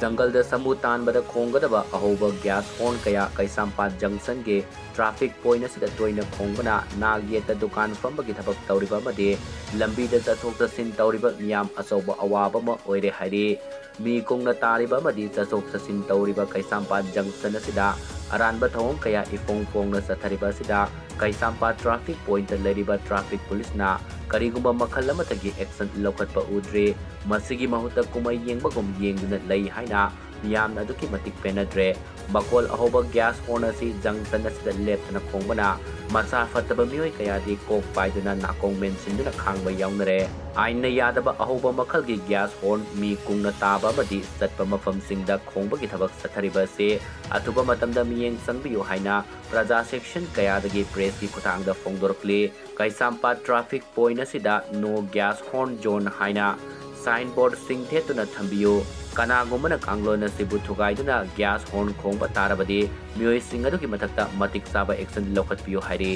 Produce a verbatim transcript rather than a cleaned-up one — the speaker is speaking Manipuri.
ꯖꯪꯒꯜꯗ ꯁꯥꯃꯨ ꯇꯥꯟꯕꯗ ꯈꯣꯡꯒꯗꯕ ꯑꯍꯧꯕ gas horn ꯀꯌꯥ ꯀꯩꯁꯥꯝꯄꯥꯠ junctionꯒꯤ traffic point ꯑꯁꯤꯗ ꯇꯣꯏꯅ ꯈꯣꯡꯕꯅ ꯅꯥꯛ ꯌꯦꯠꯇ ꯗꯨꯀꯥꯟ ꯐꯝꯕꯒꯤ ꯊꯕꯛ ꯇꯧꯔꯤꯕ ꯑꯃꯗꯤ ꯂꯝꯕꯤꯗ ꯆꯠꯊꯣꯛ ꯆꯠꯁꯤꯟ ꯇꯧꯔꯤꯕ ꯃꯤꯌꯥꯝ ꯑꯆꯧꯕ ꯑꯋꯥꯕ ꯑꯃ ꯑꯣꯏꯔꯦ ꯍꯥꯏꯔꯤ꯫ ꯃꯤ ꯀꯨꯡꯅ ꯇꯥꯔꯤꯕ ꯑꯃꯗꯤ ꯆꯠꯊꯣꯛ ꯆꯠꯁꯤꯟ ꯇꯧꯔꯤꯕ ꯀꯩꯁꯥꯝꯄꯥꯠ junction ꯑꯁꯤꯗ ꯑꯔꯥꯟꯕ ꯊꯧꯑꯣꯡ ꯀꯌꯥ ꯏꯐꯣꯡ ꯐꯣꯡꯅ ꯆꯠꯊꯔꯤꯕ ꯑꯁꯤꯗ ꯀꯩꯁꯥꯝꯄꯥꯠ traffic pointꯇ ꯂꯩꯔꯤꯕ traffic policeꯅ ꯀꯔꯤꯒꯨꯝꯕ ꯃꯈꯜ ꯑꯃꯠꯇꯒꯤ action ꯂꯧꯈꯠꯄ ꯎꯗ꯭ꯔꯤ꯫ ꯃꯁꯤꯒꯤ ꯃꯍꯨꯠꯇ ꯀꯨꯝꯍꯩ ꯌꯦꯡꯕꯒꯨꯝ ꯌꯦꯡꯗꯨꯅ ꯂꯩ ꯍꯥꯏꯅ ꯃꯤꯌꯥꯝꯅ ꯑꯗꯨꯛꯀꯤ ꯃꯇꯤꯛ ꯄꯦꯟꯅꯗ꯭ꯔꯦ꯫ ꯃꯈꯣꯜ ꯑꯍꯧꯕ gas horn ꯑꯁꯤ junction ꯑꯁꯤꯗ ꯂꯦꯞꯇꯅ ꯈꯣꯡꯕꯅ ꯃꯁꯥ ꯐꯠꯇꯕ ꯃꯤꯑꯣꯏ ꯀꯌꯥꯗꯤ ꯀꯣꯛ ꯄꯥꯏꯗꯨꯅ ꯅꯥꯀꯣꯡ ꯃꯦꯟꯁꯤꯟꯗꯨꯅ ꯈꯥꯡꯕ ꯌꯥꯎꯅꯔꯦ꯫ ꯑꯥꯏꯟꯅ ꯌꯥꯗꯕ ꯑꯍꯧꯕ ꯃꯈꯜꯒꯤ gas horn ꯃꯤ ꯀꯨꯡꯅ ꯇꯥꯕ ꯑꯃꯗꯤ ꯆꯠꯄ ꯃꯐꯝꯁꯤꯡꯗ ꯈꯣꯡꯕꯒꯤ ꯊꯕꯛ ꯆꯠꯊꯔꯤꯕ ꯑꯁꯤ ꯑꯊꯨꯕ ꯃꯇꯝꯗ ꯃꯤꯠꯌꯦꯡ ꯆꯪꯕꯤꯌꯨ ꯍꯥꯏꯅ ꯄ꯭ꯔꯖꯥ section ꯀꯌꯥꯗꯒꯤ pressꯀꯤ ꯈꯨꯠꯊꯥꯡꯗ ꯐꯣꯡꯗꯣꯔꯛꯂꯤ꯫ ꯀꯩꯁꯥꯝꯄꯥꯠ traffic point ꯑꯁꯤꯗ no gas horn zone ꯍꯥꯏꯅ signboardꯁꯤꯡ ꯊꯦꯠꯇꯨꯅ ꯊꯝꯕꯤꯌꯨ꯫ ꯀꯅꯥꯒꯨꯝꯕꯅ ꯀꯥꯡꯂꯣꯟ ꯑꯁꯤꯕꯨ ꯊꯨꯒꯥꯏꯗꯨꯅ gas horn ꯈꯣꯡꯕ ꯇꯥꯔꯕꯗꯤ ꯃꯤꯑꯣꯏꯁꯤꯡ ꯑꯗꯨꯒꯤ ꯃꯊꯛꯇ ꯃꯇꯤꯛ ꯆꯥꯕ action ꯂꯧꯈꯠꯄꯤꯌꯨ ꯍꯥꯏꯔꯤ꯫